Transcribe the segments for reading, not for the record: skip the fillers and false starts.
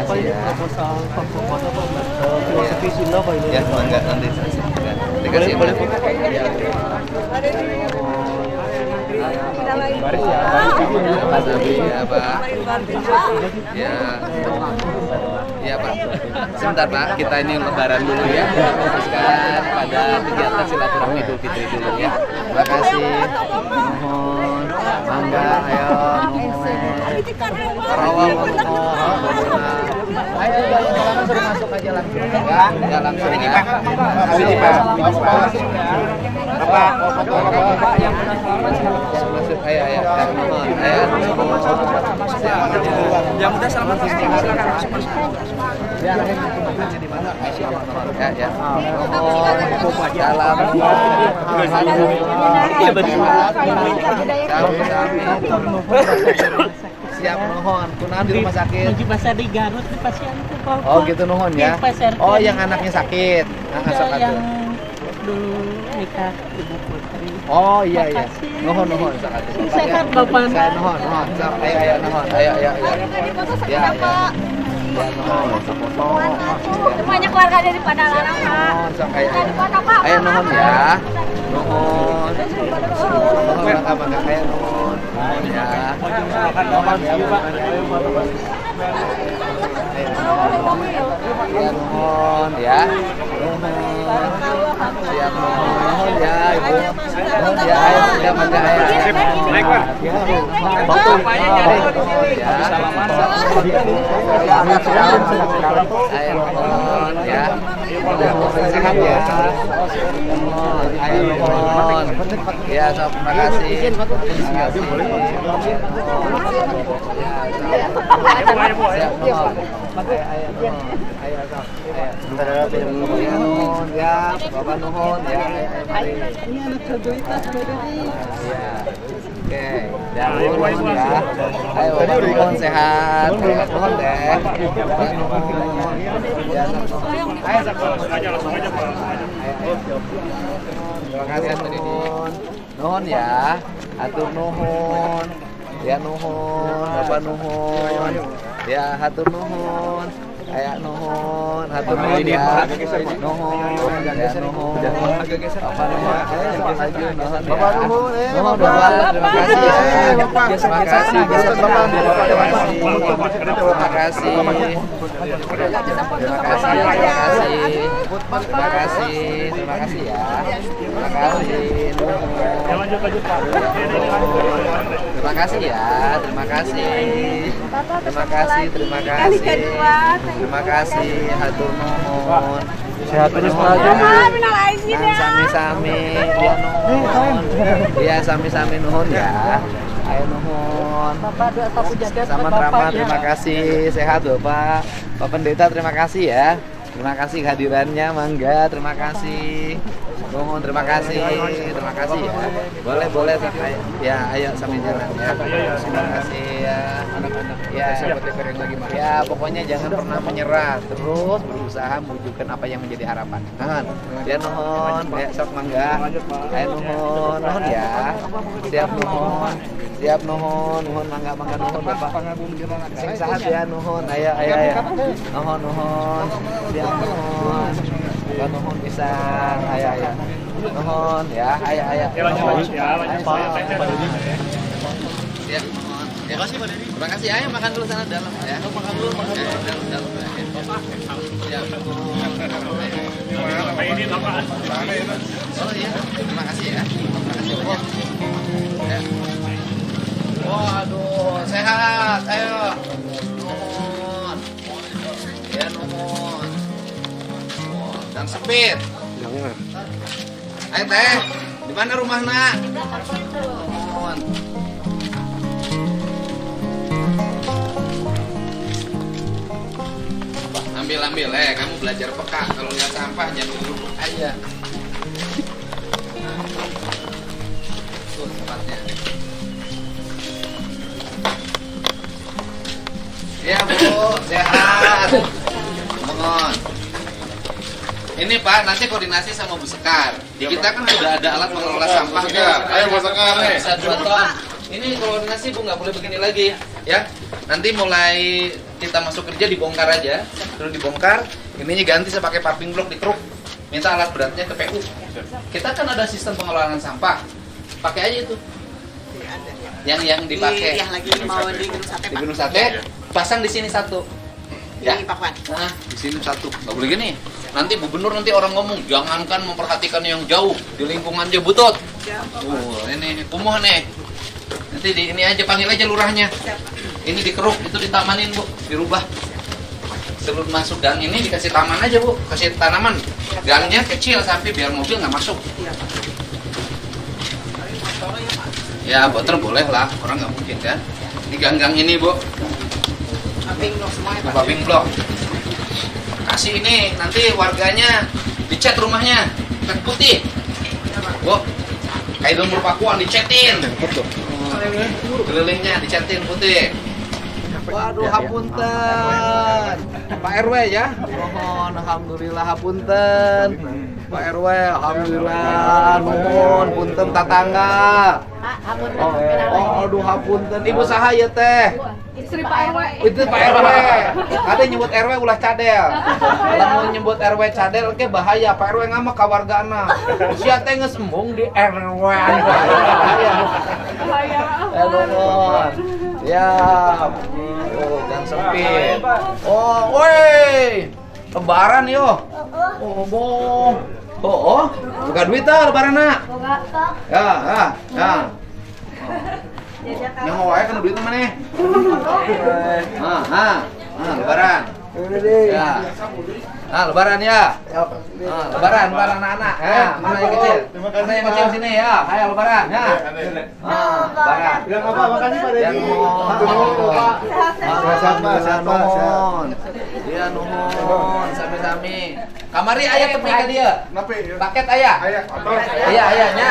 Bapak ini proposal foto filosofi Sunda Pak ini. Ya, enggak nanti. Dikasih boleh foto. Ya. Baris ya. Ya, Pak. Ya. Ya, Pak. Sebentar, Pak. Kita ini lebaran dulu ya. Kita fokuskan pada kegiatan silaturahmi Idul Fitri dulu ya. Terima kasih. Mohon mangga ayo. Karawang mohon. Ayo yang suruh masuk aja langsung ya. Ya langsung ya. Sini Pak. Bapak, Bapak yang pernah selamat masuk. Ayo ayo. Ayo. Yang udah selamat silakan masuk. Ya, ya, ya. Salam. Siap nuhun. Kunaon di rumah sakit? Di pasar di Garut di pasien itu. Oh, gitu nuhun ya. Oh, yang anaknya sakit. Yang dulu nikah Ibu Putri. Oh, iya iya. Nuhun nuhun sakit. Sehat Bapak. Nuhun nuhun. Ayo ayo nuhun. Ayo ayo ayo. Ya, ya. Banyak warga dari Padalarang, Pak. Ayo nuhun ya. Nuhun. Nuhun mangga ayo nuhun. Nuhun ya. Nuhun ya, Pak. Ya nuhun ya. Nuhun. Siap nuhun ya, Ibu. Nuhun ya, ayo ya mangga ayo. Naik, Pak. Bapaknya nyari di sini. Ayo nuhun ya. Sehat ya. Ayo nuhun. Ya, sok terima kasih. Ya, Bapak nuhun ya. Ini anak kedua Ya. Oke, ya nuhun ya. Ayo Bapak nuhun sehat. Nuhun deh. Ya, ayo langsung aja Pak. Terima kasih nuhun. Nuhun ya. Hatur nuhun. Ya nuhun, Bapak nuhun. Ya hatur nuhun. Ayo nuhun, hatur nuhun ya. Nuhun, ya nuhun. Bapak nuhun, Bapak nuhun. Nuhun Bapak, terima kasih ya. Terima kasih, terima kasih. Terima kasih. Terima kasih, terima kasih. Terima kasih ya. Terima kasih. Terima kasih ya, terima kasih. Terima kasih, terima kasih. Terima kasih, hatur nuhun. Sehat terus Pak. Sami-sami. Ya nuhun. Ya sami-sami nuhun ya. Ayo nuhun. Bapak doa sapu jagat. Sama Rama, terima kasih. Sehat Bapak. Pak Pendeta terima kasih ya. Terima kasih kehadirannya, mangga, terima kasih. Nuhun, terima kasih. Terima kasih ya. Boleh, boleh ya, ayo sambil jalan ya. Terima kasih ya. Anak-anak ya, ya, pokoknya jangan pernah menyerah, terus berusaha mewujudkan apa yang menjadi harapan. Nuhun. Ya nuhun, ya sok mangga. Ayo nuhun, nuhun ya. Siap nuhun. Siap nuhun, nuhun mangga mangga nuhun Bapak. Sing sahat ya nuhun, ayo ayo ayo. Nuhun nuhun. Siap nuhun. Nuhun pisan, ayo ayo. Nuhun ya, ayo ayo. Siap nuhun. Terima kasih Pak Dedi. Terima kasih, ayo makan dulu sana dalam ya. Makan dulu, makan dulu. Dalam dalam. Siap. Oh iya, terima kasih ya. Terima kasih banyak. Ya. Waduh, sehat. Ayo. Nuhun. Ya nuhun. Dan sempit. Ayo teh, di mana rumah nak? Di belakang situ. Nuhun. Ambil-ambil, kamu belajar peka. Kalau lihat sampah jangan duduk aja. Tuh tempatnya. Ya Bu, sehat. Mohon. Ini Pak, nanti koordinasi sama Bu Sekar. Di kita kan sudah ada alat mengelola sampah. Ayo Bu Sekar nih. Bisa 2 ton. Ini koordinasi Bu, nggak boleh begini lagi. Ya, nanti mulai kita masuk kerja dibongkar aja, terus dibongkar, ininya ganti saya pakai paving block dikeruk, minta alat beratnya ke PU. Kita kan ada sistem pengelolaan sampah, pakai aja itu. Yang dipakai. Yang lagi mau di Gunung Sate. Di Gunung Sate, pasang di sini satu. Ya. Di Pakuan. Nah, di sini satu. Nggak boleh gini. Nanti gubernur nanti orang ngomong, jangankan memperhatikan yang jauh, di lingkungan aja butut. Ini kumuh nih. Nanti di ini aja panggil aja lurahnya. Ini dikeruk, itu ditamanin, Bu, dirubah. Sebelum masuk gang ini dikasih taman aja, Bu, kasih tanaman. Gangnya kecil sampai biar mobil nggak masuk. Ya, boter boleh lah, orang nggak mungkin kan. Di gang-gang ini, Bu. Paving block semua ya, Pak. Paving block. Kasih ini nanti warganya dicat rumahnya cat putih. Bu, kayak lumur Pakuan dicatin. Kelilingnya dicatin putih. Waduh, hapunten. Pak RW ya. Mohon alhamdulillah hapunten. Pak RW, alhamdulillah. Nuhun punten tatangga. Oh, aduh hapunten. Ibu saha ya teh? Istri Pak RW. Itu Pak RW. Ada nyebut RW ulah cadel. Lamun nyebut RW cadel ke bahaya. Pak RW ngamak ka wargana. Sia teh geus embung di RW. Bahaya. Bahaya. Nuhun. Siap. Oh, gang sempit. Oh, woi. Lebaran yo. Oh, boh. Oh, buka duit tah lebaranna. Boga tah. Ya, ya, ya. Nyaho wae kana duit maneh. Ah, ah, ah, lebaran. Ya. Ah, lebaran ya. Ah, lebaran, lebaran anak-anak. Ya, mana yang kecil? Mana yang kecil sini ya. Ayo lebaran ya. Ah, lebaran. Bilang apa? Makasih Pak Deddy. Sehat, Pak. Sehat, Pak. Iya, nuhun. Sami-sami. Kamari aya tepi ka dieu. Paket aya? Aya. Iya, aya nya.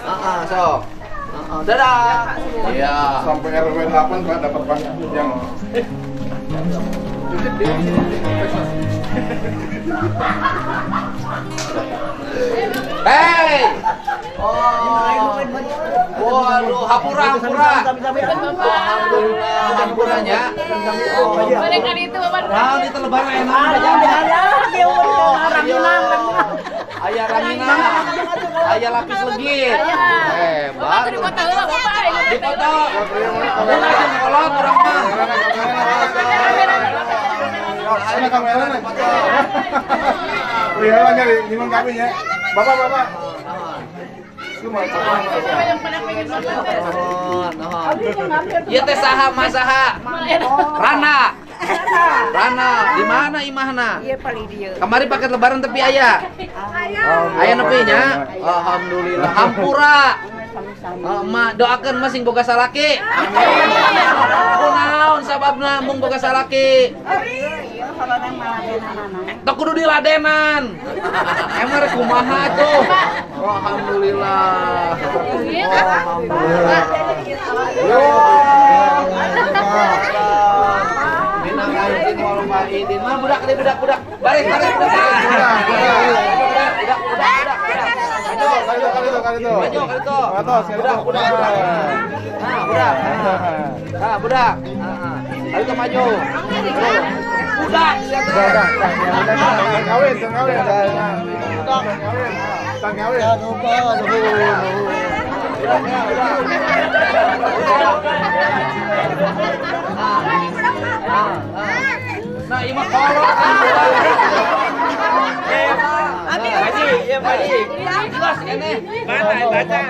Heeh, sok. Heeh, dadah. Iya. Sampai RW 8 Pak dapat banyak yang Hey! Oh. Waduh, hapura, hapura. Alhamdulillah, hampuranya. Mereka itu Bapak. Nah, itu lebaran enak. Ayah ranginang. Ayah lapis legit. Hebat. Bapak di kota heula, Bapak. Di kota. Kolot urang mah. Sana kamera nih. Lihat aja nih, nyimeng kami ya. Bapak, bapak. Ieu teh saha mah saha? Rana. Rana, di mana imahna? Iya paling dieu. Kamari paket lebaran tepi aya. Aya nepi nya. Alhamdulillah. Hampura. Emak doakeun mah sing boga salaki. Amin. Kunaon sababna mung boga salaki? Teu kudu diladenan. Emang rek kumaha tuh? Alhamdulillah. Alhamdulillah. Minang aidin wal faidin. Mah budak deui budak budak. Baris baris budak. Budak budak budak. Maju kali itu. Budak budak budak. Nah, budak. Nah, budak. Kali itu maju. Budak siapa? Kawin, kawin. Kawin. Nah, ima kolot. Haji, ya Haji. Jelas ini. Mana baca?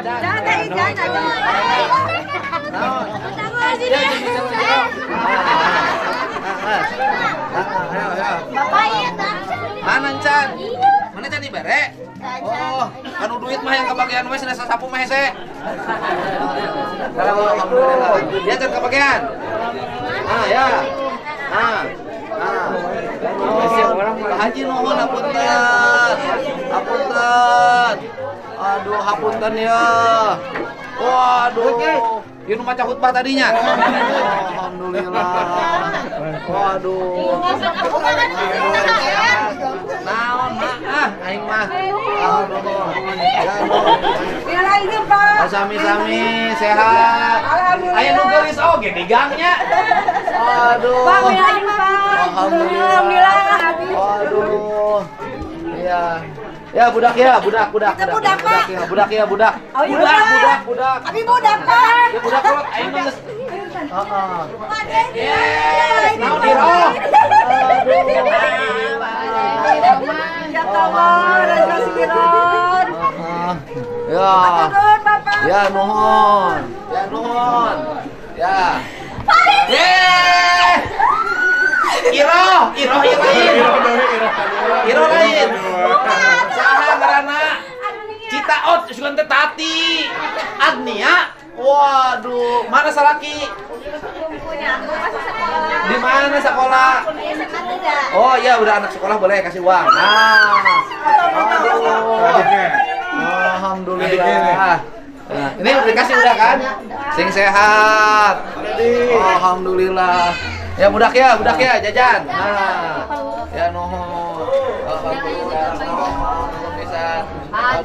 Mana Chan? Mana Chan dibere? Oh, anu duit mah yang kebagian we cenah sasapu mah hese. Alhamdulillah. Ya Chan kebagian. Ah ya. Ah. Ah. Pak Haji nuhun hapunten. Hapunten. Aduh hapunten ya. Waduh. Ieu nu maca khutbah tadinya. Alhamdulillah. Waduh. Naon mah ah aing mah. Alhamdulillah. Minal aidin, Pak. Oh, sami-sami sehat. Alhamdulillah. Aya nu geulis oge di gangnya. Aduh. Pak, minal aidin, Pak. Alhamdulillah. Alhamdulillah. Aduh. Iya. Ya budak ya, budak, budak, Itu budak, budak, Pak. ya, budak ya, budak. Oh, iya, Budak, budak. budak, budak. Abi budak, Pak. Ya budak kolot aing mah geus. Heeh. Pak Dedi. Yes, naon iroh. Ya Allah, Raja Siron. Heeh. Ya. Nuhun, Bapak. Ya nuhun. Ya nuhun. Ya. Yeay. Iroh, iroh ieu lain. Iroh lain. Saha ngaranna? Citaot sugan teh Tati. Agnia. Waduh, mana salaki? Di mana sekolah? Oh iya, udah anak sekolah boleh kasih uang. Nah. Adiknya. Alhamdulillah. Nah, ini udah dikasih udah kan? Sing sehat. Alhamdulillah. Ya budak ya, jajan. Nah. Ya nuhun. Alhamdulillah.